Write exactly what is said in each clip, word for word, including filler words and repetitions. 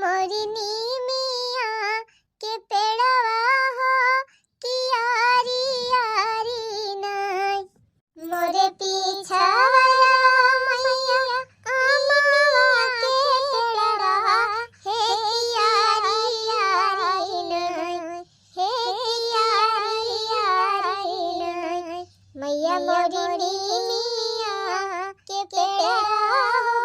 मोरी नीमिया के पेड़वा हो, कियारी यारी नाई। मोरे पीछावा मैया, अमवा के पेड़वा, हे कियारी यारी नाई, हे कियारी यारी नाई। मैया मोरी नीमिया के पेड़वा हो,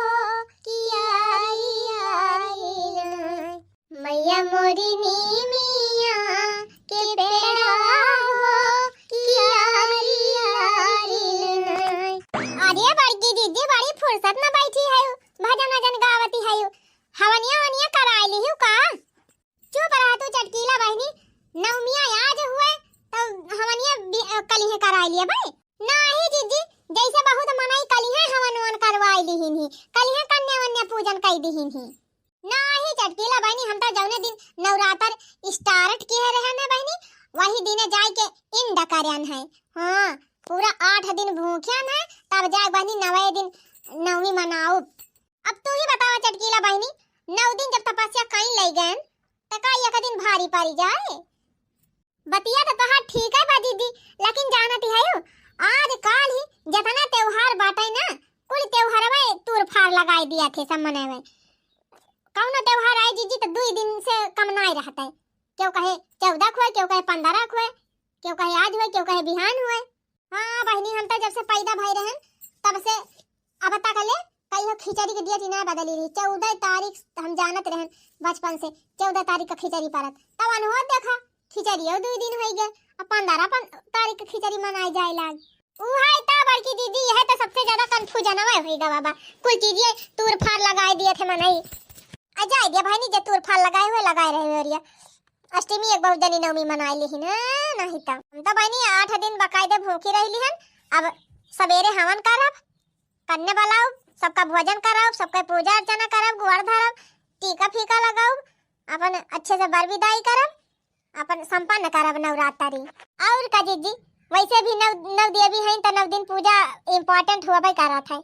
कियारी यारी नाई। मैया मोरी नीमिया के पेड़वा हो, कियारी यारी नाई। अरे बड़की दीदी, बड़ी फुर्सत में बैठी है, भजन वजन गावती है, हवनिया वनिया कराई लिहू का? चुप रहा तू चटकीला बहिनी, नवमिया आज हुए तो हवनिया बि-, अ, कलिहे कराई लिया भाई। नाही जीजी, जैसे बहुत मनई कलिहे हवन वन करवाई लिहिन ही, कलिहे कन्या वन्या पूजन कई दिहिन ही। नाही चटकीला बहिनी, हम तो जौने दिन नवरात्र start किहे रहन है बहिनी, वही दिने जाए के end करन है। हाँ, पूरा आठ दिन भूखियन है, तब जाए बहिनी नवे दिन नवमी मनाउब। अब तू ही बतावा चटकीला बहिनी, नौ दिन जब तपस्या कई लई गयन, त का एक दिन भारी पड़ी जाए? बतिया त तोहार ठीक है बा दीदी, लेकिन जानत ही हयू, आज काल ही जितना त्योहार बाटे ना, कुल त्योहारवे तूर फार लगाई दिया थे सब मनई में। कौनो त्योहार आए जीजी त दुई दिन से कम नाई रहते। केहू कहे चौदह हुए, केहू कहे पन्द्रह हुए, केहू कहे आज हुए, केहू कहे बिहान हुए। हाँ बहिनी, हम तो जब से पैदा भई रहन, तब से अब तक ले कहियो खिचड़ी के date ही ना बदली रही। चौदह तारीख हम जानत रहन बचपन से, चौदह तारीख का खिचड़ी परत। तब अनहोत देखा, खिचड़ियो दुई दिन होई गए, अब पन्द्रह पन-, तारीख के खिचड़ी मनाई जाए लाग। उहे तो बड़की दीदी, यह तो सबसे ज्यादा confusion हुई गा बाबा। कुल चीजें तूर फार लगाई दिए थे मनई। आ जाए दिया बहिनी, जे तूर फार लगाए हुए लगाए रहे हो रिया। अष्टमी एक बहुत जनी नवमी मनाई लिहिन, नहीं तो हम तो बहिनी आठ दिन बकायदे भूखी रह लिहन। अब सवेरे हवन करब, कन्या बलाउब, सबका भोजन कराउब, सबके पूजा अर्चना करब, गुआर धरब, टीका फीका लगाउब, अपन अच्छे से बर विदाई करब, अपन संपन्न करब नवरात्रि। और का जीजी, वैसे भी नव, नव देवी हैं तो नौ दिन पूजा important होबे करत है।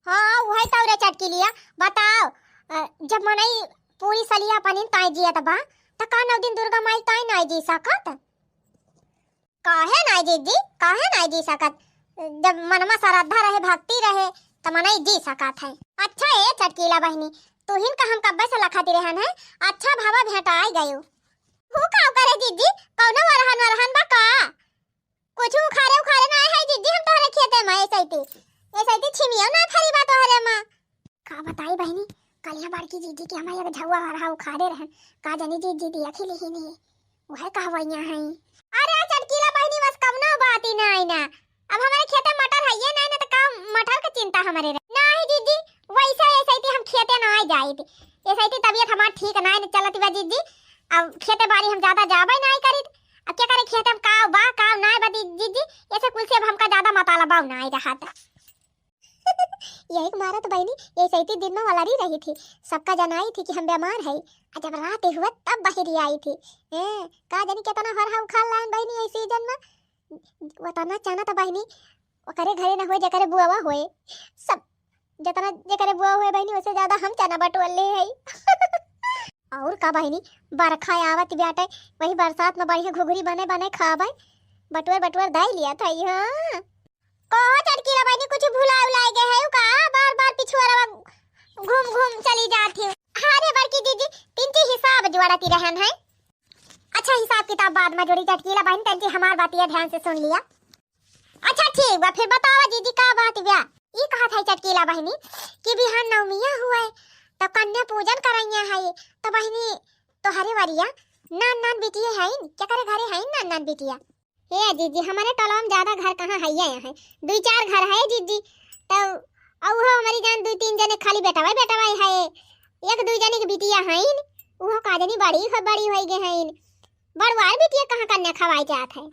हाँ, वही तो रे चटकीलिया, बताओ, अ, जब मनई पूरी सलिया पनिन ताई जियत बा, त का नौ दिन दुर्गा माई ताई नाई जी सकत? काहे नाई जीजी, काहे नाई जी सकत? जब मनमा श्रद्धा रहे, भक्ति रहे, त मनई जी सकत है। अच्छा ए चटकीला बहिनी, तुहिन का हम कब्बे से लखती रहन है, अच्छा भवा भेंटाई गयो। हु का करे जीजी, कौनो वरहन वरहन बा का? कुछ उखारे उखारे ना है जीजी, हम तोहरे खेते में ऐसे ही, ऐसे ही छिमियो ना फरी बा तोहरे माँ। का बताई बहिनी, कल यहाँ बड़की जीजी के हमारे एक झौआ हरहा उखाड़े रहन, का जानी जीजी दिया खिली ही नहीं, वह कहवैया है। अरे चटकीला बहिनी, बस कवनो बात ही ना आई ना, अब हमारे खेते मटर है ये नहीं ना, तो का मटर का चिंता हमारे रहे? नहीं जीजी, वैसे ऐसे ही हम खेते ना आई जाई थी, ऐसे ही तबीयत हमार ठीक ना है, चलती बा जीजी, अब खेते बाड़ी हम ज्यादा जाबे ना करी, अब क्या करे खेते में का बा का ना बा जीजी, ऐसे कुल से अब हमका ज्यादा मतलब ना आई रहा था। यही के मारत बहिनी, ये सैती दिन में वलरी रही थी, सबका जनाई थी कि हम बीमार है। आ जब रात हुआ तब बहरी आई थी। हैं, का जानी कितना हरहा उखाड़ लाइन बहिनी ये season में। वतना चना त बहिनी ओकरे घरे न होए जेकरे बुआवा होए। सब जितना जेकरे बुआ होए बहिनी, उससे ज्यादा हम चना बटोर ले है। और का बहिनी, बरखा आवत बाटे, वही बरसात में बढ़िया घुघरी बने बने खाबे, बटोर बटोर दाई लिया था। हाँ। कहो चटकीला बहिनी, कुछ भुला उलाई गए है का? बार बार पिछुआरवा घूम घूम चली जात है। अरे बड़की दीदी, तिनकी हिसाब जोड़ती रहन है। अच्छा, हिसाब किताब बाद में जोड़ी चटकीला बहिनी, तनकी हमार बातिया ध्यान से सुन लिया। अच्छा ठीक बा, फिर बतावा दीदी का बात बा? ई कहत है चटकीला बहिनी कि बिहान नवमिया हुए तो कन्या पूजन करैया है, तो बहिनी तोहरे वरिया नान नान बिटिये हईन, केकरे घरे हईन नान नान बिटिया? हे जीजी, हमारे टोलवा में ज्यादा घर कहाँ है, ये है दुई चार घर है जीजी। तो अउहो हमारी जान दुई तीन जने खाली बेटवा बेटवा है, एक दुई जने के बिटिया हईन, उहो का जानी बड़ी हो, बड़ी होई गए हईन। बड़वार बिटिया कहाँ कन्या खवाई जात है?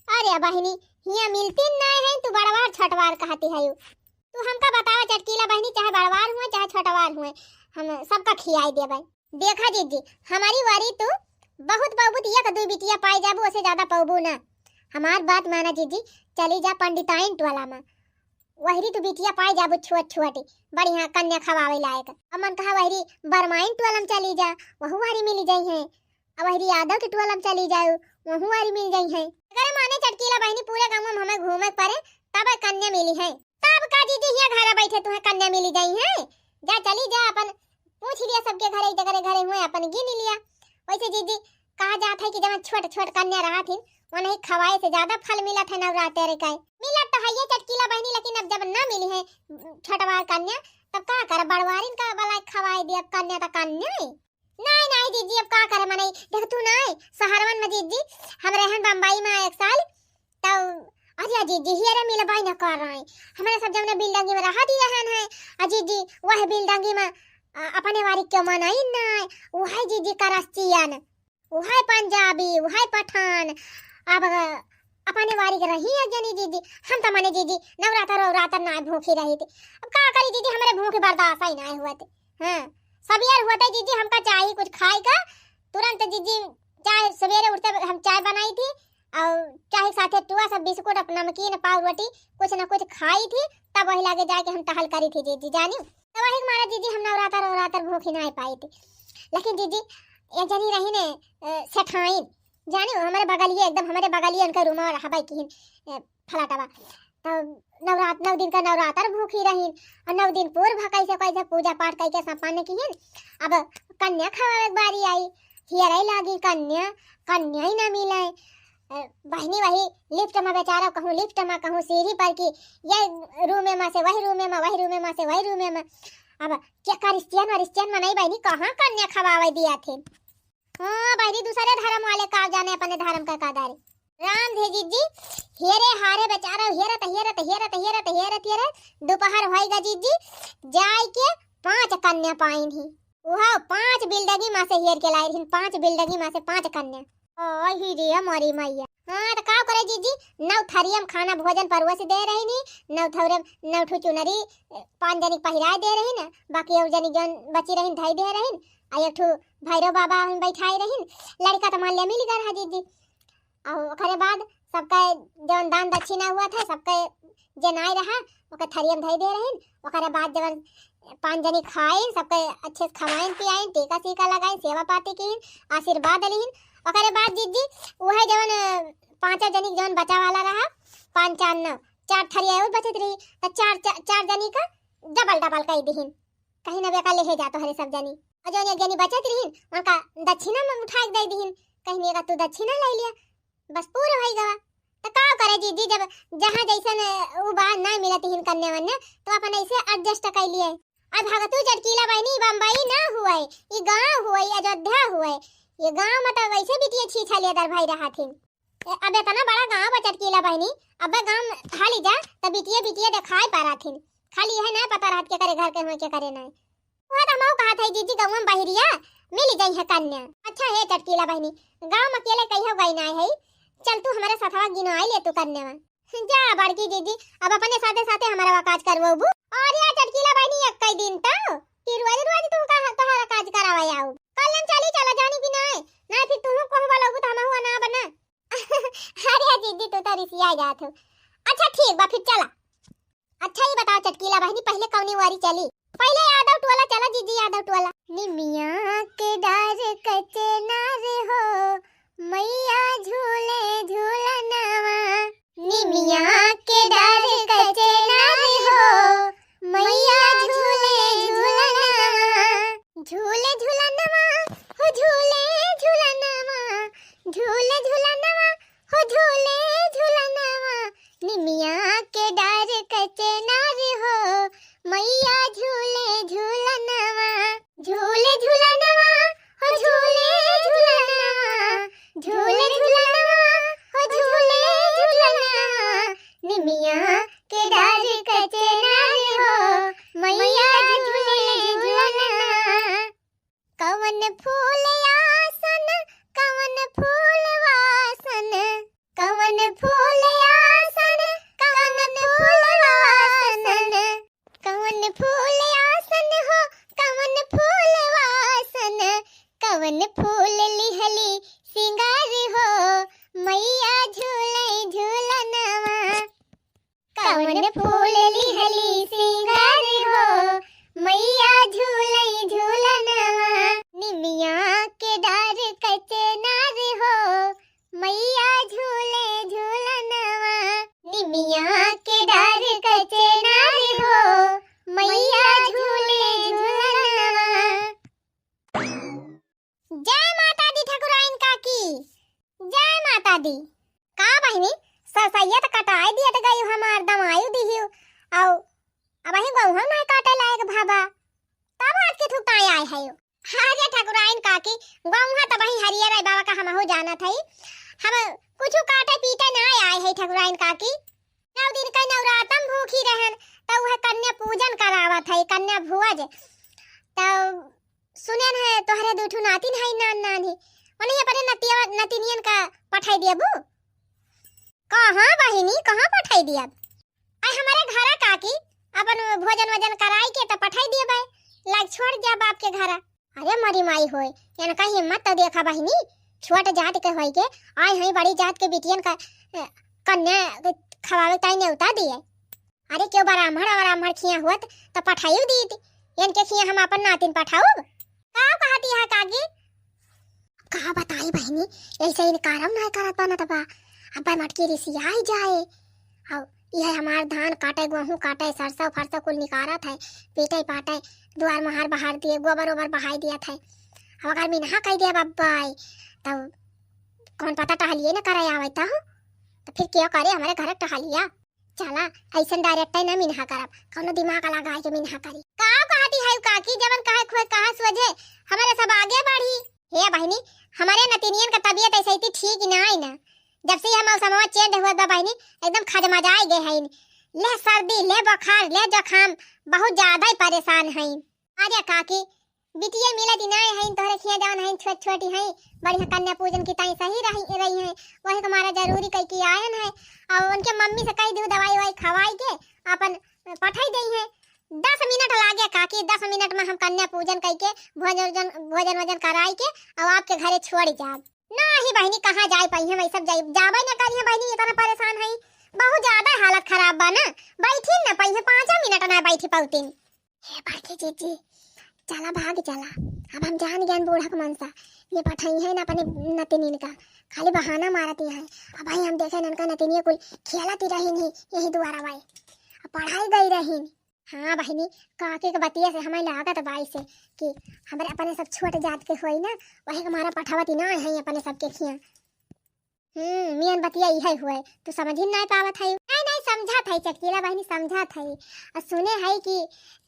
अरे बहिनी, हियाँ मिलती ना है, तू बड़वार छोटवार कहती है। तू हमका बतावा चटकीला बहिनी, चाहे बड़वार हुए चाहे छोटवार हुए, हम सबका खियाई देबै। देखा जीजी, हमारी वारी तू बहुत पौबू त एक दुई बिटिया पाई जाबू, ओसे ज्यादा पौबू ना। हमार बात माना जीजी, चली जा पंडिताइन टोला में। वहरी तू बिटिया पाए जाबू छोट छोट, बढ़िया कन्या खवावे लायक। अब मन कहा वहरी बरमाइन टोलम चली जा, वहू वारी मिली जइहैं। अब वहरी यादव के टोलम चली जाऊ, वहू वारी मिल जइहैं। अरे माने चटकीला बहिनी, पूरे गाँव में हमें घूमे के परे, तब कन्या मिली है। तब का जीजी, हिया घरा बैठे तुहें कन्या मिली जइहैं? जा चली जा, अपन पूछ लिया सबके घरे, जकरे घरे हुए अपन गिन लिया। वैसे जीजी, कहा जात है कि जवन छोट छोट कन्या रहत हिन, वनही खवाए से ज्यादा फल मिलत है नवरात्र का। मिलत तो है ये चटकीला बहिनी, लेकिन अब जब ना मिली है छोटवा कन्या, तब का कर, बड़वारिन का बला खवाए दिया कन्या, तो कन्या है। नहीं नहीं जीजी, अब का करे मनई, देख तू नहीं, शहरवन में जीजी, हम रहन बम्बई में एक साल, तो अरे जीजी, हियरे मिलबई न कर रहे, हमरे सब जौने बिल्डिंगी में रहा दी रहन है, आ जीजी, वह बिल्डिंगी में, अ, अपने वारी क्यों मनई नहीं, वह जीजी करस्चियन, वह पंजाबी, वह पठान, अब अपने वारी के रही है जनी जीजी। हम तो मने जीजी नवरात्र ववरात्र ना भूखी रही थी। अब का करी जीजी, हमरे भूख बर्दाश्त ही ना हुआ थे। हाँ, सवेर हुआ था जीजी, हमका चाही कुछ खाए का, तुरंत जीजी चाय, सवेरे उठते हम चाय बनाई थी और चाय के साथे टुआ सब बिस्कुट, अप-, नमकीन, पाव रोटी, कुछ न कुछ खाई थी, तब वही लागे जाके हम टहल करी थी जीजी, जानी। तो वही मारा जीजी हम नवरात्र ववरात्र भूखी ना पाई थी। लेकिन जीजी, एक जनी रही ने, अ, सेठाइन, जानी, हमरे बगलिए, एकदम हमरे बगलिए उनका रूम रहा बाई किहिन, अ, फलाटवा। तो नवरात-, नौ दिन का नवरात्र भूखी रहिन और नौ दिन पूर भा कैसे कैसे पूजा पाठ करके संपन्न किहिन। अब कन्या खवावे के बारी आई, हियरे लागी कन्या, कन्या ही ना मिले। अ, बहिनी वही लिफ्ट में बेचारा, कहूँ लिफ्ट में, कहूँ सीढ़ी पर की, ये रूमे में से वही रूमे में, वही रूमे में से वही रूमे में। अब क्या क्रिश्चियन वरिश्चियन में नहीं बहिनी, कहाँ कन्या खवावे दिया थे। हाँ, बहिनी, दूसरे धर्म वाले का जाने अपने धर्म का का दारी। राम धे जीजी, हेरे हारे बेचारा, हेरत, हेरत, हेरत, हेरत, हेरत, हेरत, दोपहर होइगा जीजी, जाए के पाँच कन्या पाइन ही। उहा पाँच बिल्डंगी में से हेर के लाए रहिन, पाँच बिल्डंगी में से पाँच कन्या। ओही रे मोरी मैया। हाँ, तो का करे जीजी, नौ थरियम खाना भोजन परोस दे रहिन ही, नौ थरियम, नौ ठो चुनरी, पाँच जनी पहिराए दे रहिन, बाकी और जनी जौन बची रहिन, धई दे रहिन, आ एक ठो भैरव बाबा हम बैठाए रहिन, लड़का तो मान लिया मिल गए रहा जीजी। और ओकरे बाद सबका जौन दान दक्षिणा हुआ था, सबका जे नाई रहा, ओकर थरिया में धई दे रहिन। ओकरे बाद जवन पाँच जनी खाइन, सबके अच्छे से खवाइन पियाइन, टीका सीका लगाइन, सेवा पाती कीन, आशीर्वाद लीन। ओकरे बाद जीजी, उहे जवन, अ, पाँचों जनी जवन बचा वाला रहा, पाँच चार नौ, चार थरिया और बचत रही, तो चार, चार, चार जनी का डबल डबल कई दिहिन। कहीं ना बेका लेहे जा तोहरे सब जनी। और जौन एक जनी बचत रहिन, उनका दक्षिणा में उठा के दे दिहिन। कहीं ना का तू दक्षिणा ले लिया, बस पूरा होई गवा। तो का करे जीजी, जब जहाँ जैसन उ बा, ना मिलत हिन कन्या वन्या, तो अपन ऐसे adjust कर लिए। अब भगतू चटकीला बहिनी, बम्बई ना हुए, ई गाँव हुए, अयोध्या हुए। ये गाँव में तो वैसे बिटिया छीछा लेदर भाई रहा थिन। ए, अब इतना बड़ा गाँव बा चटकीला बहिनी, अब गाँव में खाली जा तो बिटिया बिटिया दिखाई पा रहा थिन। खाली यह ना पता रहत के करे घर के हुए, के करे ना। वह तो हमहू कहत है जीजी, गाँव में बहिरिया मिल जाई है कन्या। अच्छा हे चटकीला बहिनी, गाँव में अकेले कहियो गई ना है, चल तू हमारे साथवा गिनो आई ले तू कन्या। जा बड़की जीजी, अब अपने साथे साथे हमारा काज करवाबू। और या चटकीला बहिनी, एक कई दिन तो कि रोज रोज तू का तोहरा काज करावा आऊ। कल हम चली चला जानी कि नहीं, नहीं फिर तू कहू बोलबू तो हमहू ना बना। अरे जीजी, तू तो रिसिया जात हो। अच्छा ठीक बा, फिर चला। अच्छा, ये बताओ चटकीला बहिनी, पहले कौनी वारी चली? पहले यादव टोला चला जीजी, यादव टोला। निमिया के डार कचनार हो, मैया झूले झूलनवा। निमिया के डार कचनार हो, मैया झूले झूलनवा। झूले झूलनवा हो, झूले झूलनवा, झूले झूलनवा हो, झूले झूलनवा। निमिया के डार कचनार हो, मैया झूले झूलनवा। झूले झूलनवा हो, झूले झूलनवा, झूले झूलनवा हो, झूले झूलनवा। निमिया के डार कचनार हो, मैया झूले झूलनवा। कवन फूल आसन, कवन फूल वासन, कवन फूल आसन, कवन फूल वासन, कवन फूल आसन हो, कवन फूल वासन, कवन फूल लिहली सिंगार हो, मैया झूले झूलनवा। कवन फूल लिहली सिंगार हो, मैया झूलई झूलनवा। निमिया के डार कचनार हो, मैया झूले झूलनवा। निमिया के डार कचनार हो, मैया झूले झूलनवा। जय माता दी ठकुराइन काकी, जय माता दी। का बहिनी, सरसैया त कटाई दियत गई, हमार दमायु दिहियो, अउ अबही गौहा नाय काटे लायक भाबा, तब आज के थुकाए आए है। अरे ठकुराइन काकी, गौहा त बही हरियर है बाबा का, हमहू जानत है, हम कुछ काटे पीटे नाय आए है ठकुराइन काकी। नौ दिन का नवरातम भूखी रहन, त उहे कन्या पूजन करावत है, कन्या भुवज। त सुनेन है तोहरे दू ठो नातिन है नान नान ही, उन्हीं अपने नतिया नतिनियन का पठाई दियबू। कहाँ बहिनी, कहाँ पठाई दियब? आई हमारे घरा काकी, अपन भोजन वोजन कराई के त पठाई दियब, लाग छोड़ जा बाप के घरा। अरे मरी माई होय, इनका हिम्मत त देखा बहिनी, छोट जात के होई के आई हैं बड़ी जात के बिटियन का, अ, कन्या के खवावे ताई नेवता दिए। अरे केहू ब्राह्मण ब्राह्मण खिया होत त पठाइयो दीत, इनके खिया हम अपन नातिन पठाउब। का कहती है काकी? का बताई बहिनी, ऐसे इनकारम नाय करत बनत बा। अब मटकी रिसियाई जाए। अब यह हमार धान काटे, गेहूं काटे, सरसों फरसों कुल निकारत है, पीटे पाटे, दुआर महार बहार दिए, गोबर ओबर बहाई दियत है। अब अगर मिनहा कह दिया बब्बाई, तब कौन पता टहलिए न करे आवे त हो। तो फिर क्या करे हमारे घर टहलिया? चला, ऐसन direct ना मिनहा करब, कौनो दिमाग लगाए के मिनहा करी। का कहती है काकी, जवन कहे खोए कहा सोझे, हमारे सब आगे बढ़ी। हे बहिनी, हमारे नतिनियन का तबीयत ऐसे ही ठीक ना है ना, जब से ये मौसमवा change हुआ बा बहिनी, एकदम खजमजाए गए हैं। ले सर्दी, ले बुखार, ले जुकाम, बहुत ज्यादा ही परेशान हैं। अरे काकी, बिटिया मिलत ही नाय हईन, तोहरे खिया जवन हईन छोट छोटी हईं, बढ़िया कन्या पूजन की ताई सही रही, रही हैं, वही तुम्हारा जरूरी कह के आयन है। और उनके मम्मी से कह दू दवाई ववाई खवाई के अपन पठाई दई है। दस मिनट लागे काकी, दस मिनट में हम कन्या पूजन कह के भोजन वोजन, भोजन वोजन कराई के और आपके घरे छोड़ जाब। नाही बहिनी, कहाँ जाए पाई हम, सब जाए जाबे न करी है बहिनी, इतना परेशान है, बहुत ज्यादा हालत खराब बा ना, बैठी न पाई है, पाँचों मिनट ना बैठी पाउतीन। हे बड़की जीजी, चला भाग चला, अब हम जान गयान बूढ़ा के मनसा, ये पठाई है ना अपने नतिनिन का, खाली बहाना मारती है। अब भाई हम देखे ननका नतिनिया कुल खेलती रही नहीं यही दुआरा भाई, अब पढ़ाई गई रही। हाँ बहिनी, काकी के बतिया से हमें लागत बाई से कि हमरे अपने सब छोट जात के होई ना, वही हमारा पठावती ना है अपने सबके खिया। हम्म, मियन बतिया इहे हुए, तू समझी नाय पावत है। नहीं, नहीं, समझत है चटकीला बहिनी, समझत है। और सुने है कि,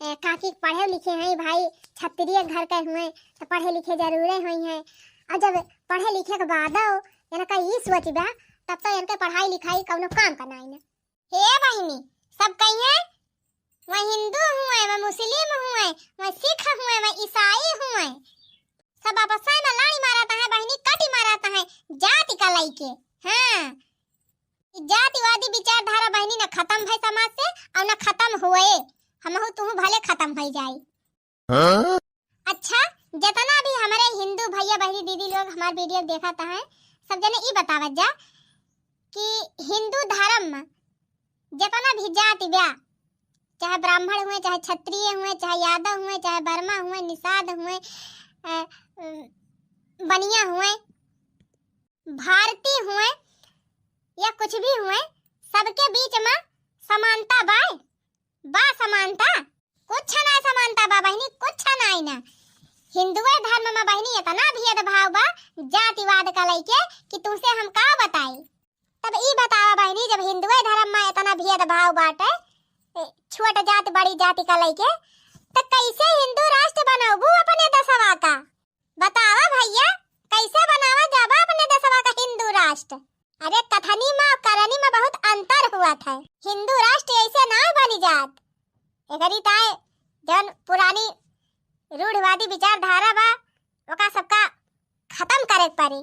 ए, काकी पढ़े लिखे हैं भाई, क्षत्रिय घर के हुए, तो पढ़े लिखे जरूरे हुई हैं। और जब पढ़े लिखे के बादो इनका ई सोच बा, तब तो इनके पढ़ाई लिखाई कौनो काम का नाई ना। हे बहिनी, सब कहिए, मैं हिंदू हुए, मैं मुस्लिम हुए, मैं सिख हुए, मैं ईसाई हुए, सब आपस में लड़ी मारत हैं बहिनी, कटी मारत हैं जाति का लइके। हाँ, ई जातिवादी विचारधारा बहिनी न खत्म भई समाज से और न खत्म हुए, हमहू तुहू भले खत्म हो जाई। हाँ? अच्छा, जितना भी हमारे हिंदू भैया बहिनी दीदी लोग हमार video देखत हैं, सब जने ई बतावत जा कि हिंदू धर्म में जितना भी जाति बा, चाहे ब्राह्मण हुए, चाहे क्षत्रिय हुए, चाहे यादव हुए, चाहे वर्मा हुए, निषाद हुए, अ, अ, बनिया हुए, भारती हुए या कुछ भी हुए, सबके बीच में समानता बा, बा समानता। कुछ ना समानता बा बहिनी, कुछ ना ना। हिंदुए धर्म में बहिनी इतना भेदभाव बा जातिवाद का लइके कि तुमसे हम का बताई। तब ई बतावा बहिनी, जब हिंदुए धर्म में इतना भेदभाव बाटे, ए, छोट जात बड़ी जाति का लइके, त कैसे हिंदू राष्ट्र बनौबू अपने देशवा का? बतावा भैया, कैसे बनावा जाबा अपने देशवा का हिंदू राष्ट्र? अरे कथनी में और करनी में बहुत अंतर हुआ था। हिंदू राष्ट्र ऐसे ना बनी जात। एकरी ताए जौन पुरानी रूढ़िवादी विचारधारा बा, ओका सबका खत्म करे के पड़ी।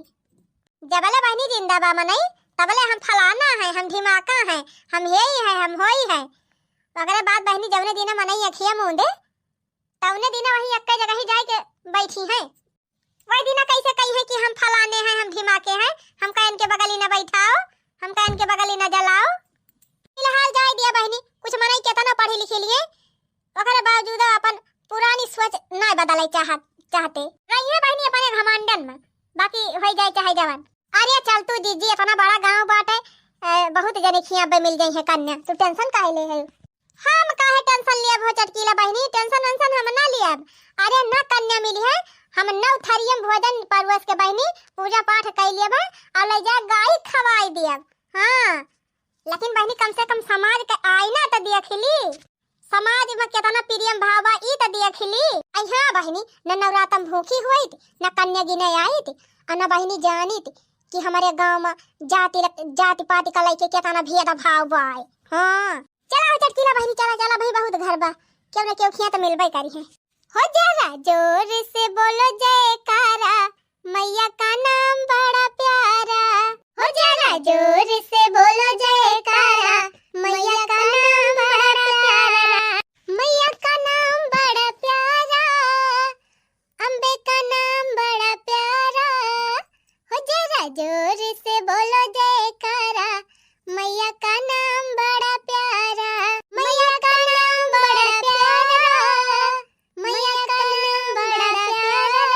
जबले बहिनी जिंदा बा मनई, तबले हम फलाना है, हम ढिमाका है, हम हेई है, हम होई है। ओकरे बाद बहिनी जौने दिना मनई अखिया मूंदे, तौने दिना वही एक्के जगह ही जाए के बैठी है। वही दिना कैसे कही है कि हम फलाने हैं, हम ढिमाके हैं, हमका इनके बगली न बैठाओ, हमका इनके बगली न जलाओ। फिलहाल जाए दिया बहिनी, कुछ मनई केतना पढ़ी लिखी लिए, ओकरे बावजूद अपन पुरानी सोच नाय बदले चाहत, चाहते। रहिए बहिनी अपने घमंडन में, बाकी होई जाए चाहे जवन। अरे चल तू जीजी, इतना बड़ा गाँव बाटे, ए, बहुत जने खिया बे मिल जाई है कन्या, तू tension काहे ले है? हम काहे tension लियब हो चटकीला बहिनी, tension वेंशन हम ना लियब। अरे ना कन्या मिली है, हम नौ थरियम भोजन परोस के बहिनी पूजा पाठ कई लियब है और ले जाए गाय खवाई दियब। हाँ, लेकिन बहिनी कम से कम समाज के आईना तो देख ली, समाज में केतना प्रेम भाव बा ई तो देख ली। आई हाँ बहिनी, न नवरातम भूखी होइत, न कन्या गिने आइत, और न बहिनी जानित कि हमारे गाँव में जाति लग-, जाति पाति का लइके केतना भेद भाव बा। हाँ, चला हो चटकीला बहिनी, चला, चला भाई, बहुत घर बा, केहू न केहू खिया तो मिलबे करी है। हो जरा जोर से बोलो जयकारा, मैया का नाम बड़ा प्यारा। हो जरा जोर से बोलो जयकारा, मैया का नाम बड़ा प्यारा। मैया का नाम बड़ा प्यारा, अम्बे का नाम बड़ा प्यारा। हो जरा जोर से बोलो जयकारा, मैया का नाम बड़ा प्यारा, मैया का नाम बड़ा प्यारा, मैया का नाम बड़ा प्यारा।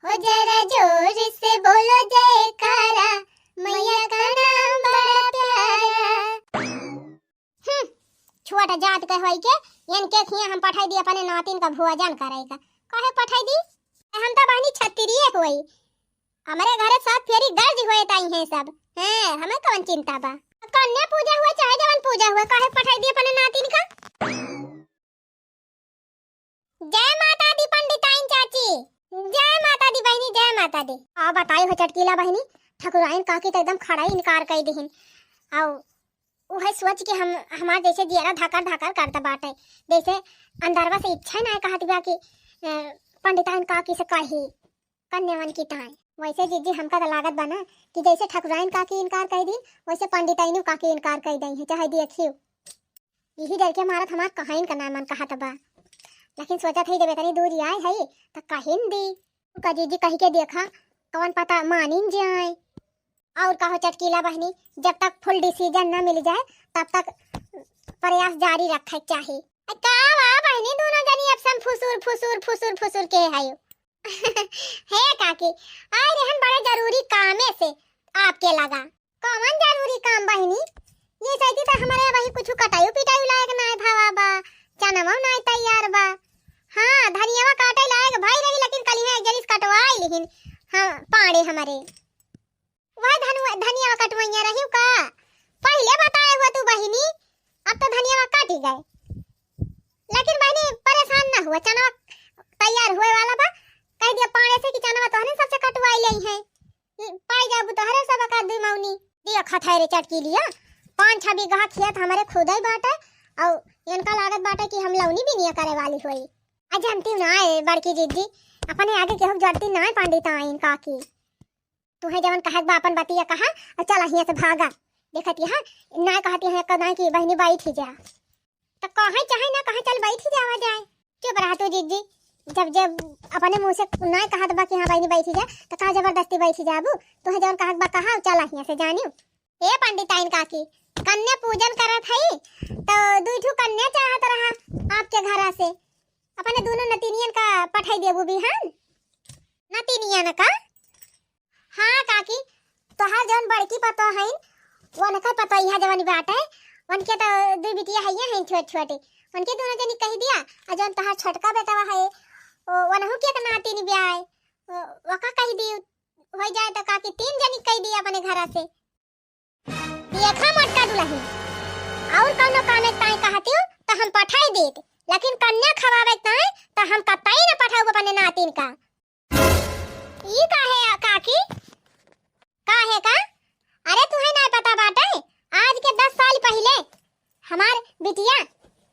हो जरा जोर से बोलो जयकारा, मैया का नाम बड़ा प्यारा। हम्म, छोट जात के होई के इनके खिया हम पठाई दी अपने नातिन का भोजन करे का। काहे पठाई दी? हम तो बहिनी छत्तीरिये होई, हमरे घरे सात फेरी गर्ज होए ताई हैं सब। हैं, हमें कौन चिंता बा? कन्या पूजा हुआ चाहे जवन पूजा हुआ, काहे पठाई दी अपने नातिन का? जय माता दी पंडिताइन चाची, जय माता दी बहिनी, जय माता दी। आ बताई हो चटकीला बहिनी, ठकुराइन काकी तो एकदम खड़ा ही इनकार कर दिहिन। आओ उहे सोच के हम, हमार जैसे जियरा धकर धकर करत बाटे, जैसे अंदरवा से इच्छा ना कहत बा कि, अ, पंडिताइन काकी से कही, कन्यावन की ताई। वैसे जीजी हमका तो लागत बा ना कि जैसे ठकुराइन काकी इनकार कर दी, वैसे पंडिताइनो काकी इनकार कर दी है, चाहे देखियो। यही डर के मारत हमार कहाइन का ना मन कहत बा, लेकिन सोचत है जब इतनी दूर आए है तो कहिन दी। का जीजी कही के देखा, कौन पता मानिन जाए। और कहो चटकीला बहिनी, जब तक full decision ना मिल जाए तब तक प्रयास जारी रखे के चाही। आ का बा बहिनी, दोनों जनी अब सम फुसुर फुसुर फुसुर फुसुर के है। हे काकी, आए रहन बड़े जरूरी कामे से आपके लगा। कौन जरूरी काम बहिनी? ये सैती तो हमारे वही कुछ कटायु पिटायु लायक ना है भावा बा, चनवा ना है तैयार बा। हाँ, धनियावा काटे लायक भाई रही, लेकिन कल यहाँ एक जनी से कटवाई लिहिन। हाँ, पाड़े हमारे। वह धनु-, धनियावा कटवैया रही का? पहिले बताए हुआ तू बहिनी, अब तो धनियावा काटी गए। लेकिन बहिनी परेशान ना हुआ, चनवा तैयार हुए वाला बा। कह दिया पाड़े से कि चनवा तोहने सबसे कटवाई ले है, पाई जाबू तोहरे सब का दुमौनी। दिया खथैरे चटकी लिया, पाँच छह बीघा खेत हमारे खुदे बाटे, और इनका लागत बाटे कि हम लौनी बिनिया करे वाली होई। आ जानती हूँ ना ए बड़की जीजी, अपने आगे केहू जरती ना पंडिताइन काकी। तुहे जवन कहत बा अपन बतिया कहा, और चला हियाँ से भागा। देखत यहाँ ना कहती है कदा कि बहिनी बैठ ही जा। तो कहे चाहे ना कहे, चल बैठ ही जावा जाए। चुप रहा तू जीजी, जब जब अपने मुँह से ना कहत बा कि हाँ बहिनी बैठ ही जा, तो का जबरदस्ती बैठ ही जाबू? तुहे जवन कहत बा कहा, चला हियाँ से जानियो। ए पंडिताइन काकी, कन्या पूजन करत हई, तो दुई ठू कन्या चाहत रहा आपके घरा से, अपने दोनों नतिनियन का पठाई देबू बिहान। नतिनियन का? हाँ काकी, तोहार जवन बड़की पतोह हईन, उनकर पतोहिया जवन बाटे, उनके तो दुई बिटिया हइये हईन छोट छोटे, उनके दोनों जनी कही दिया, और जवन तोहार छोटका बेटवा है, ओ, उनहू के एक नातिन ब्याह है, ओ, ओका कही दी, हो जाए तो काकी तीन जनी कही दी अपने घरा से। देखा मोटका दुलही, और कौनो कामे ताई कहतियो तो हम पठाई देत, लेकिन कन्या खवावे ताई तो हम कतई न पठाऊ अपने नातिन का। ई काहे आ काकी? काहे का? अरे तुहे ना पता बाटे, आज के दस साल पहिले हमार बिटिया,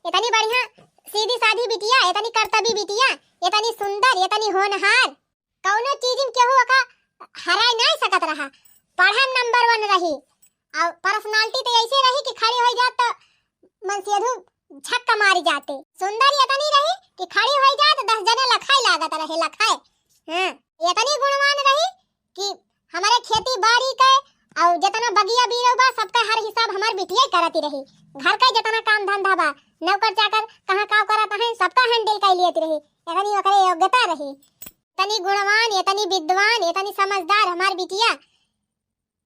इतनी बढ़िया सीधी साधी बिटिया, इतनी करतबी बिटिया, इतनी सुंदर, इतनी होनहार, कौनो चीज में केहू ओका हराई नाई सकत रहा। पढ़े में number one रही और personality तो ऐसे रही कि खड़ी होई जात तो मनसेधु झक्का मारी जाते। सुंदर इतनी रही कि खड़ी होई जात दस जने लखाई लागत रहे, लखाई। हाँ, इतनी गुणवान रही कि हमारे खेती बाड़ी के और जितना बगिया बीरो बा सबका हर हिसाब हमार बिटिया करती रही। घर का जितना काम धंधा बा, नौकर चाकर कहाँ का करत हैं, सबका handle कर लेत रही। इतनी ओकरे योग्यता रही, इतनी गुणवान, इतनी विद्वान, इतनी समझदार हमार बिटिया।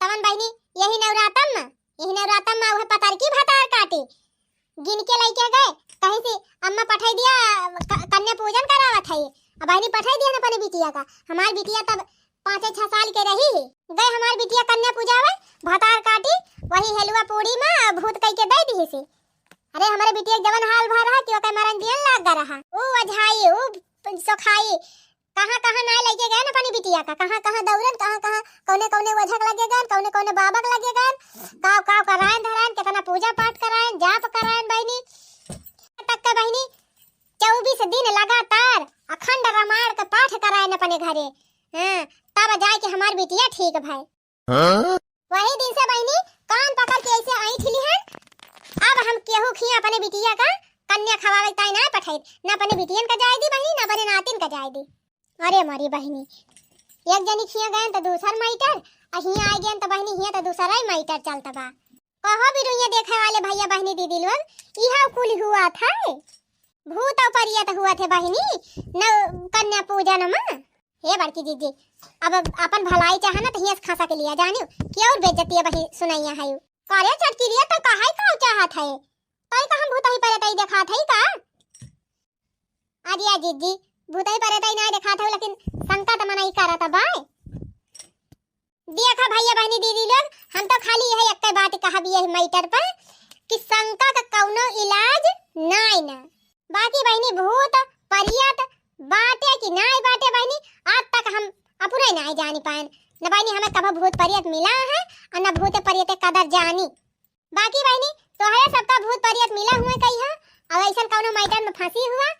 तवन बहिनी, यही नवरातम में, यही नवरातम में उहे पतरकी भतार काटी। गिन के लइके गए, कहीं से अम्मा पठाई दिया, क-, कन्या पूजन करावत है। अब बहिनी पठाई दिया ना अपने बिटिया का। हमार बिटिया तब पाँचे छह साल के रही ही। गए हमार बिटिया कन्या पूजावे, भतार काटी, वही हेलुआ पूड़ी में भूत कई के दे दी से। अरे, हमारे बिटिया के जवन हाल भा रहा कि ओके मरण जियन लाग गा रहा। ऊ ओझाई, ऊ सोखाई, कहाँ कहाँ नाय लइके गए ना अपनी बिटिया का, कहाँ कहाँ दौड़न, कहाँ कहाँ कौने कौने ओझक लगे गए, कौने कौने बाबक लगे गए, काव काव करायन धरायन, कितना पूजा पाठ करायन, जाप करायन बहिनी। तक के बहिनी चउबीस दिन लगातार अखंड रामायण के पाठ करायन अपने घरे। हाँ, तब जाए के हमार बिटिया ठीक भय। हाँ? वही दिन से बहिनी कान पकड़ के ऐसे ऐंठ लिहन, अब हम केहू खिया अपने बिटिया का कन्या खवावे ताई ना पठाई, ना अपने बिटियन का जाए दी बहिनी, ना अपने नातिन का जाए दी। अरे मोरी बहिनी, एक जनी खिया गयन तो दूसर माइटर, आ हिया आ गयन तो बहिनी हिया तो दूसरा ही माइटर चलत बा। कहो बिरुइया देखे वाले भैया बहिनी दीदी लोग, इहा कुल हुआ था, भूत और परियत हुआ थे बहिनी, न कन्या पूजन में। हे बड़की जीजी, अब अपन भलाई चाहे ना तो हिया से खसा के लिया जानियो, कि और बेइज्जती अब ही सुनाइया है। करे चटकी लिया तो कहाई का चाहत है, तई का हम भूतही परेतही देखात है का? अरे या जीजी, भूतही परेतही ना देखात है, लेकिन शंका तो मनई करत बाय। देखा भैया बहिनी दीदी लोग, हम तो खाली यही एक बात कहब यही मैटर पर कि शंका का कौनो इलाज नाय ना। बाकी बहिनी भूत, परियत बाटे कि नाय बाटे बहिनी, आज तक हम अपने नाय जानी पाएन। न बहिनी हमें कभो भूत परियत मिला है और न भूत परियत के कदर जानी। बाकी बहिनी तोहरे सबका भूत परियत मिला हुए कही है और ऐसा कौनो मैटर में फंसी हुआ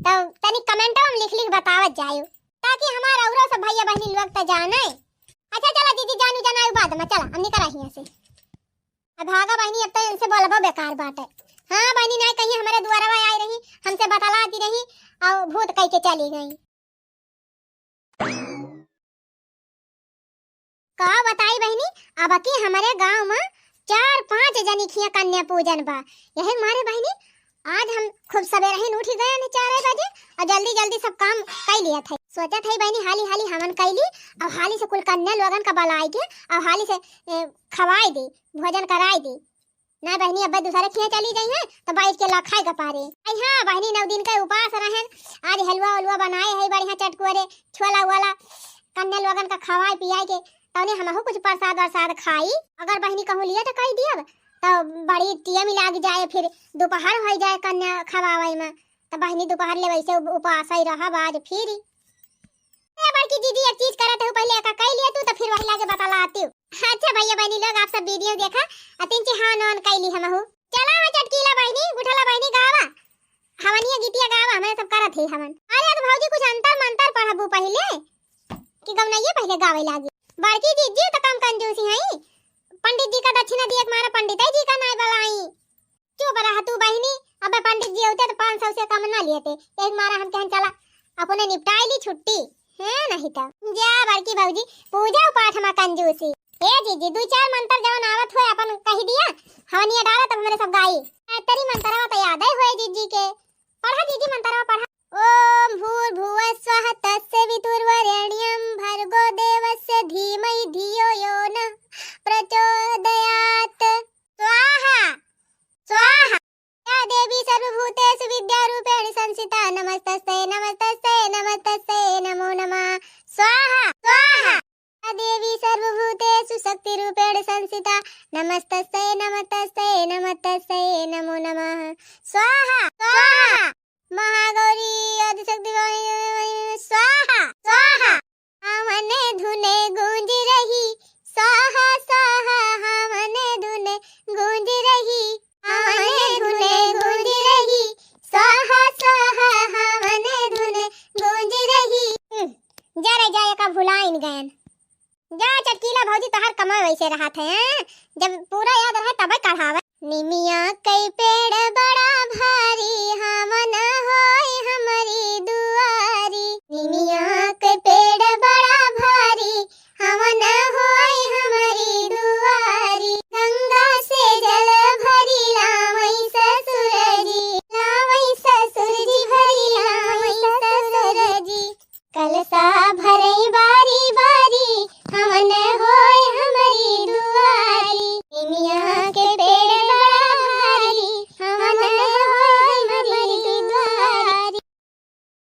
तो तनी कमेंटवा में लिख लिख बतावत जायो, ताकि हमार औरो सब भैया बहिनी लोग तो जाने। अच्छा चला दीदी जानू जनायु बाद में, चला हम निकल हिया से। अब भागा बहिनी, अब तो इनसे बोलबो बेकार बाटे। हाँ बहिनी, ना कहीं हमारे दुआरवा आई रही, हमसे बतलाती रही और भूत कह के चली गई। का बताई बहिनी, अब की हमारे गांव में चार पांच जनी खिया कन्या पूजन बा। यही मारे बहिनी आज हम खूब सवेरे ही उठ गए हैं चार बजे और जल्दी जल्दी सब काम कर लिया था। सोचा था बहिनी हाली हाली हमन कैली और हाली से कुल कन्या लोगन का बलाई के और हाली से ए, खवाई दी, भोजन कराई दी। ना बहिनी, अब दूसरे खिया चली जाई है तो बैठ के लखाए का पारे। आई हाँ बहिनी, नौ दिन का उपास रहन, आज हलवा उलवा बनाए है बढ़िया चटकुरे, छोला वाला, कन्या लोगन का खवाए पियाए के, तौने हमहू कुछ प्रसाद वरसाद खाई। अगर बहिनी कहूँ लिया तो कही दियब, तो बड़ी टीएम लाग जाए, फिर दोपहर हो जाए कन्या खवावे में, तो बहिनी दोपहर ले वैसे उप-, उपास ही रहब आज फिर। ए बड़की दीदी, एक चीज करत हूँ, पहले एका कह लिया तू, तो फिर वही लागे बतलाती हूँ। अच्छा भैया बहनी लोग, आप सब वीडियो देखा, अतिन ची हाँ नौन कैली हमहू। चला हो चटकीला बहनी, गुठला बहनी गावा, हवनिया गीतिया गावा, हमें सब करत ही हमन। अरे तो भौजी कुछ अंतर मंतर पढ़बू पहले, कि गवनैया पहले गावे लागी। बड़की जीजी तो कम कंजूसी हई, पंडित जी का दक्षिणा दिए के मारा पंडित जी का नाय बलाई। चुप रह तू बहिनी, अबे पंडित जी होते तो पाँच सौ से कम ना लेते। एक मारा हम कहन चला अपने निपटाई ली छुट्टी, है नहीं तो। जा बड़की भौजी, पूजा पाठ में कंजूसी। ए जीजी, दू चार मंत्र जवन आवत होए अपन कही दिया, हवनिया डाला तब हमरे सब गाई। आ, तेरी मंत्रवा तो याद है होए जीजी के। पढ़ा जीजी मंत्रवा पढ़ा। ओम भूर्भुवः स्वः तस्य वितुर्वरेण्यं भर्गो देवस्य धीमहि धियो यो नः प्रचोदयात्। स्वाहा। स्वाहा। या देवी सर्वभूतेषु विद्यारूपेण संस्थिता, नमस्तस्यै, नमस्तस्यै, नमस्तस्यै, नमो नमः। स्वाहा, स्वाहा। या देवी सर्वभूतेषु शक्तिरूपेण संस्थिता, नमस्तस्यै, नमस्तस्यै, नमस्तस्यै, नमो नमः। स्वाहा, स्वाहा। महागौरी आदिशक्ति स्वाहा, स्वाहा। हवने धुने गूंज रही, स्वाहा, स्वाहा, हवने धुने गूंज रही, हवने धुने गूंज रही, स्वाहा, स्वाहा, हवने धुने गूंज रही। हम्म, जा रे जा, एका भुलाइन गयन। जा चटकीला भौजी, तोहार कमाई वैसे रहत है, हैं? जब पूरा याद रहे तबे कढ़ावे। निमिया कई पेड़ बड़ा भारी, हवन होई हमरी दुआरी। निमिया कई पेड़ बड़ा भारी, हवन होई हमरी दुआरी। गंगा से जल भरी लाव, कलसा भरई बा